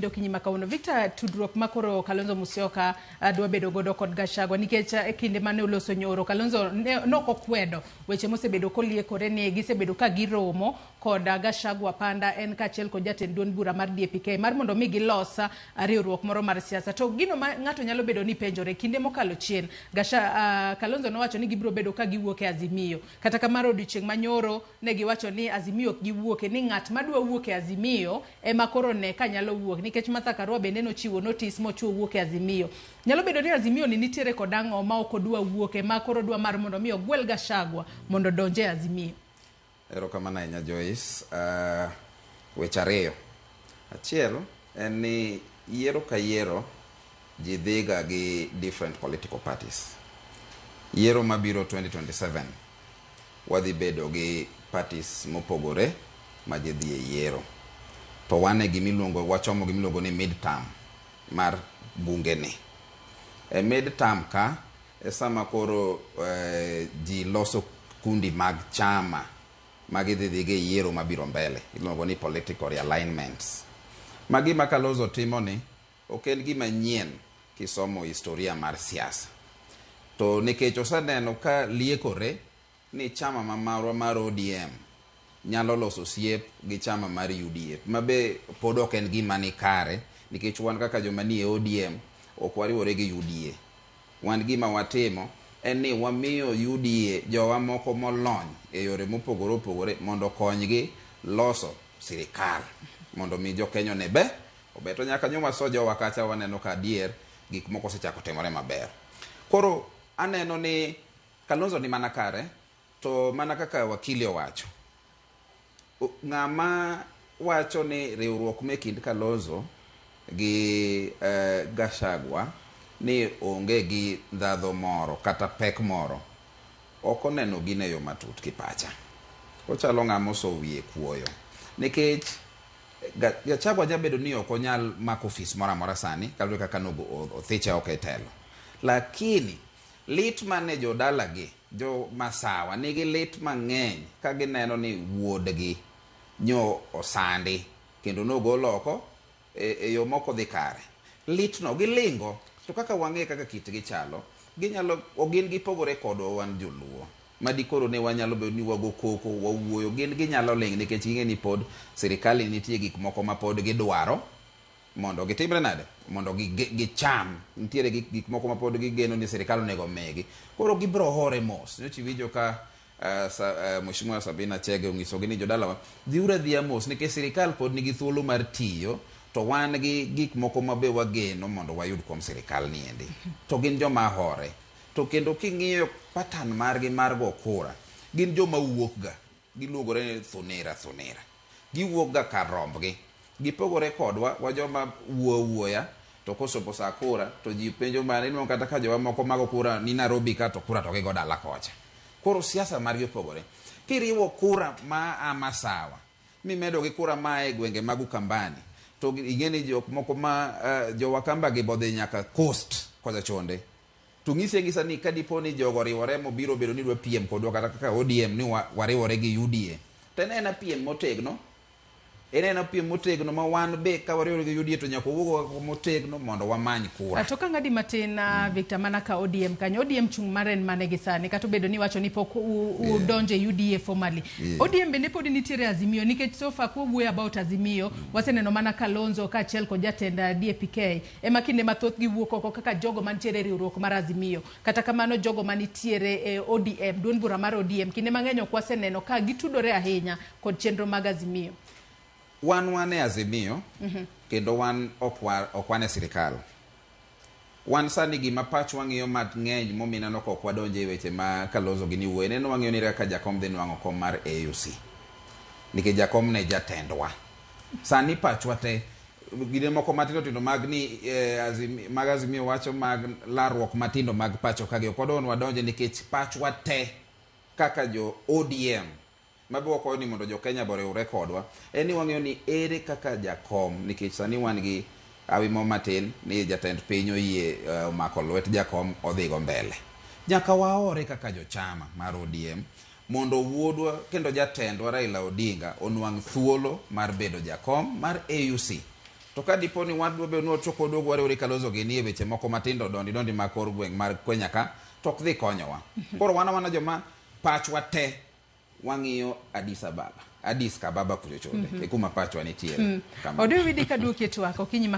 Okinyi ma kawuono. Victor, tudruok ma koro Kalonzo Musyoka dwa bedo godo kod Gachagua nikech e kinde mane oloso nyoro Kalonzo ne nok okwedo weche mosebedo koliekore ni gisebedo ka giromo kod Gachagua panda en kaachiel kod jatend duond bura mar DAP-K mar mondo mi gilos riwruok moro mar siasa. To gino ma ng'ato nyalo bedo ni penjore kinde mokalo chien Kalonzo nowacho ni gibiro bedo ka giwuok e Azimio. Kata kamano odiochieng' manyoro ne giwacho ni Azimio ok giwuoke ni ng'at madwa wuok e Azimio ema koro ne ka nyalo wuok nikech Martha Karua bende nochiwo notice mochuo wuok e Azimio. Nyalo bedo ni Azimio ni nitiere kod ang'o ma ok odwa wuoke ma koro odwa mar mondo mi ogwel Gachagua mondo odonj e Azimio. Erokamano ahinya Joyce. Weche ariyo. Achiel en ni yiero ka yiero ji dhiga gi different political parties. Yiero mabiro 2027 wadhi bedo gi parties mopogore ma ji dhi e yiero. To wan e gimiluongo wachomo gimiluongo ni mid term mar bunge ni. E mid term ka e sama koro ji loso kundi mag chama ma gidhi dhigo e yiero mabiro mbele. Iluongo ni political realignments. Ma gima Kalonzo timo ni ok en gima nyien kisomo historia mar siasa. To nikech oseneno ka liekore ni chama ma marwa mar ODM nyalo loso osiep gi chama mar UDA ma be pod ok en gima ni kare nikech wan kaka joma nie ODM ok wariwore gi UDA. Wan gima watimo en ni wamiyo UDA jowa moko molony e yore mopogore opogore mondo okonygi loso sirikal mondo mi jo Kenya one be ober. To nyaka nyo waso jowa kacha waneno ka adier gik moko osechako timore maber. Koro aneno ni Kalonzo ni mana kare to mana kaka wakili owacho, ng'ama wacho ni riwruok me kind Kalonzo gi Gachagua ni onge gi ndhadho moro kata pek moro ok oneno gino e yo matut kipacha. Ochalo ng'ama oso wiye kuoyo. Nikech Gachagua nyabedo ni ok onyal mako ofis moro amora sani kaluwore kaka nothiche oko e telo. Lakini lit mane jodalagi, jo Masawa nigi lit mang'eny ka gineno ni wuodgi nyo osandi kendo nogol oko e yo mok odhi kare. Litno gilingo to kaka wang'e kaka kitgi chalo, ginyalo gin gipogore kodwa wan joluo. Ma dikoro ne wanyalo bedo ni wago koko, wawuoyo, gin ginyalo ling' nikech ging'e ni pod sirikal nitie gik moko ma pod gidwaro mondo gitimre nade? Mondo gicham. Nitiere gik moko ma pod gigeno ni sirikal onego omigi. Koro gibro hore mos. Nyocha iwinjo ka Mheshimiwa Sabina Chege onyisogi ni jodalawa, dhiuru adhiya mos nikech sirikal pod nigi thuolo mar tiyo to wan gi gik moko ma be wageno mondo wayud kuom sirikal niendi. To gin joma hore. To kendo king'iyo pattern margi mar go kura, gin joma wuok ga, giluongore ni thunira thunira. Giwuok ga kar rombgi. Gipogore kodwa, wa joma wuo awuoya, to kochopo saa kura to ji penjo mana, inwang'o kata ka jowa moko mago kura ni Nairobi ka to kura to gigo dala kocha. Koro siasa margi opogore. Kiriwo kura ma a Masawa, mimedo gi kura ma e gwenge mag Ukambani, to ing'e ni jok moko ma jo Wakamba gi bodhi nyaka coast kocha chonde. To ng'isi ang'isa ni ka dipo ni jogo oriwore mobiro bedo ni dwa piem kodwa kata kaka ODM ni wariwore gi UDA, to en aena piem motegno. En aena piem motegno ma wan be ka wariwore gi UDA to nyaka wawuog motegno mondo wamany kura. To ka ng'adi matin Victor, mana ka ODM kanyo, ODM chung' mare en mane gi sani? Kata obedo ni iwacho ni pok udonjo e UDA formally. ODM bende pod nitiere Azimio nikech so far kwawuoyo about Azimio, waseneno mana Kalonzo kaachiel kod jatend DAP-K ema kinde mathoth giwuok oko kaka jogo mantiere e riwruok mar Azimio. Kata kamano jogo manitiere e ODM, duond bura mar ODM, kinde mang'eny ok waseneno ka gitudore ahinya kod chenro mag Azimio. Wan wan e Azimio kendo wan ok wan e sirikal. Wan sani gima pachwa ng'iyo mang'eny momiyo ineno ka ok wadonjo e weche ma Kalonzo gini wuoye, neno wang'iyo ni kaka jakom dhi nwang'o kom mar AUC. Nikech jakom ne jatendwa. Sani pachwa te gine moko matindo tindo mag ni mag Azimio wacho mag larruok matindo mag pacho kagi ok wadwa ni wadonje nikech pachwa te kaka jo ODM mabe wakwayo ni mondo jo Kenya be oriwre kodwa en ni wang'iyo ni ere kaka jakom nikech sani wan gi hawi mo matin ni jatend piny oyie omako lwet jakom odhigo mbele. Nyaka waore kaka jochama mar ODM mondo wuodwa kendo jatendwa Raila Odinga onwang' thuolo mar bedo jakom mar AUC. To ka dipo ni wadwa bedo ni wachoko waduogo wariwore gi Kalonzo gini e weche moko matindo dondi dondi mag kor gweng' mar Kwenya ka to ok dhi konyowa. Koro wan awana joma pachwa te wang'iyo Addis Ababa. Addis Kababa kucho chonde. E kuma pachwa nitiere. Kamano. Odiyo widi kaduoki e twak okinyi ma.